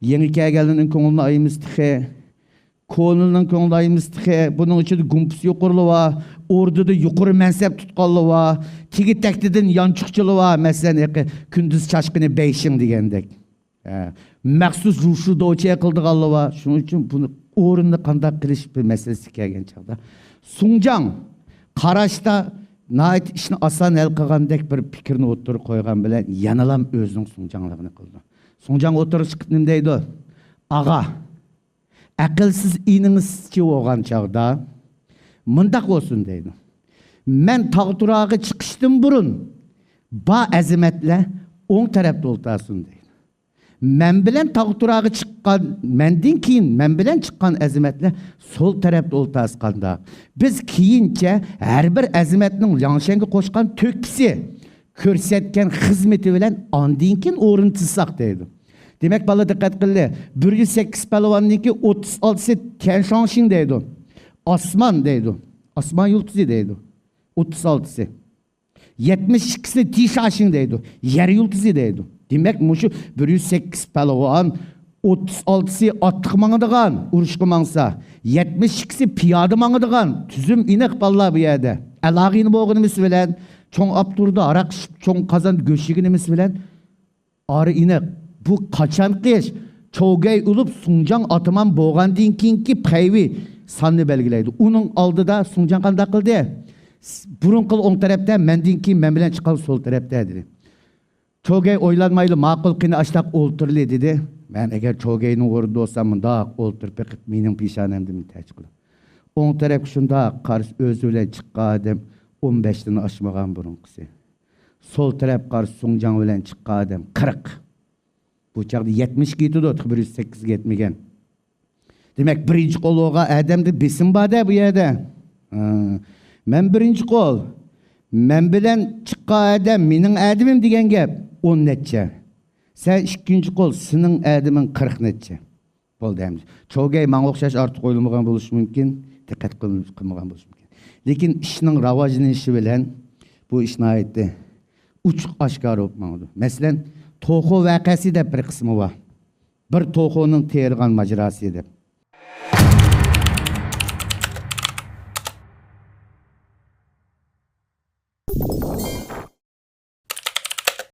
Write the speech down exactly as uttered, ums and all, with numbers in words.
يېڭى كەلگەنلەرنىڭ كۆڭلىنى ئايىمىز تېخى. كونىلارنىڭ كۆڭلىنى ئايىمىز تېخى. بۇنىڭ ئىچىدە گۇمپىسى يۇقىرىلار بار، ئوردىدا يۇقىرى مەنسەپ تۇتقانلار بار، تېگى تەكتىدىن يانچۇقچىلار بار. مەسىلەن، ھېلىقى كۈندۈز چاشقىنى بەيشىڭ دېگەندەك. ھە، مەخسۇس روشۇدوچى قىلىدىغانلار بار. شۇنىڭ ئۈچۈن بۇنى ئورنىنى قانداق قىلىش بىر مەسىلىسىگە كەلگەن چاغدا، سۇڭجاڭ قاراشتا ناھايىتى ئىشنى ئاسان ھەل قىلغاندەك بىر پىكىرنى ئوتتۇرىغا قويغان بىلەن يەنىلا ئۆزىنىڭ سۇڭجاڭلىقىنى قىلىدۇ. سۇڭجاڭ ئوتتۇرىغا چىقىپ نېمە دەيدۇ؟ ئاغا، ئەقىلسىز ئىنىڭىزچە بولغان چاغدا مۇنداق بولسۇن دەيدۇ. مەن تاغ تۇراغا چىقىشتىن بۇرۇن بار ئەزىمەتلەر ئوڭ تەرەپتە ئولتۇرسۇن دەيدۇ. مەن بىلەن تاغ تۇراغا چىققان، مەندىن كېيىن مەن بىلەن چىققان ئەزىمەتلەر سول تەرەپتە ئولتۇرسا قانداق؟ بىز كېيىنچە ھەر بىر ئەزىمەتنىڭ لياڭشەنگە قوشقان تۆھپىسى، كۆرسەتكەن خىزمىتى بىلەن ئاندىن كېيىن ئورۇن تىزساق دەيدۇ. دېمەك، بالا دىققەت قىلدى. بىر يۈز سەككىز پەلۋاندىكى ئوتتۇز ئالتىسى تيەنشاڭشىڭ دەيدۇ. ئاسمان دەيدۇ. ئاسمان يۇلتۇزى دەيدۇ. ئوتتۇز ئالتىسى. يەتمىش ئىككىسى تىشاشىڭ دەيدۇ. يەر يۇلتۇزى دەيدۇ. دېمەك، مۇشۇ بىر يۈز سەككىز پەلۋان، ئوتتۇز ئالتىسى ئاتلىق ماڭىدىغان، ئۇرۇشقا ماڭسا، يەتمىش ئىككىسى پىيادە ماڭىدىغان. تۈزۈم ئېنىق بالىلار بۇ يەردە. ئالاغىنى بولغىنىمىز بىلەن، چوڭ ئاپتوردا ھاراق ئىچىپ، چوڭ قازاندا گۆش يېگىنىمىز بىلەن، ئارا ئېنىق. بۇ قاچانقى ئىش؟ چوگەي ئۇلۇپ سۇڭجاڭ ئاتىمان بولغاندىن كېيىنكى پەيۋى ساننى بەلگىلەيدۇ. ئۇنىڭ ئالدىدا سۇڭجاڭ قانداق قىلدى؟ س-، بۇرۇنقى ئوڭ تەرەپتە، مەندىن كېيىن مەن بىلەن چىققان سول تەرەپتە دېدى. چوگەي ئويلانمايلا، ماقۇل، قېنى ئاشتاق ئولتۇرلى دېدى. مەن ئەگەر چوگەينىڭ ئورنىدا بولسام، مۇنداق ئولتۇرۇپ بېقىپ مېنىڭ پېشانەمدىن تەچ قىلىپ. ئوڭ تەرەپكە شۇنداق قارىسا، ئۆزى بىلەن چىققان ئادەم ئون بەشتىن ئاشمىغان بۇرۇنقىسى. سول تەرەپ قارىسا، سۇڭجاڭ بىلەن چىققان ئادەم قىرىق. بۇ چاغدا يەتمىشكە يېتىدۇ، تېخى بىر يۈز سەككىزگە يەتمىگەن. دېمەك، بىرىنچى قول بولغان ئادەمدە بېسىم بار-دە بۇ يەردە. ھە. مەن بىرىنچى قول. مەن بىلەن چىققان ئادەم مېنىڭ ئادىمىم دېگەن گەپ. ئون نەچچە. سەن ئىككىنچى قول، سېنىڭ ئادىمىڭ قىرىق نەچچە. بولدى ئەمدى. چوگەي ماڭا ئوخشاش ئارتۇق ئويلىمىغان بولۇشى مۇمكىن، دىققەت قىل-، قىلمىغان بولۇشى مۇمكىن. لېكىن ئىشنىڭ راۋاجلىنىشى بىلەن بۇ ئىش ناھايىتى ئوچۇق ئاشكارا بولۇپ ماڭىدۇ. مەسىلەن، توخۇ ۋەقەسى دەپ بىر قىسمى بار. بىر توخۇنىڭ تېرىغان ماجىراسى دەپ.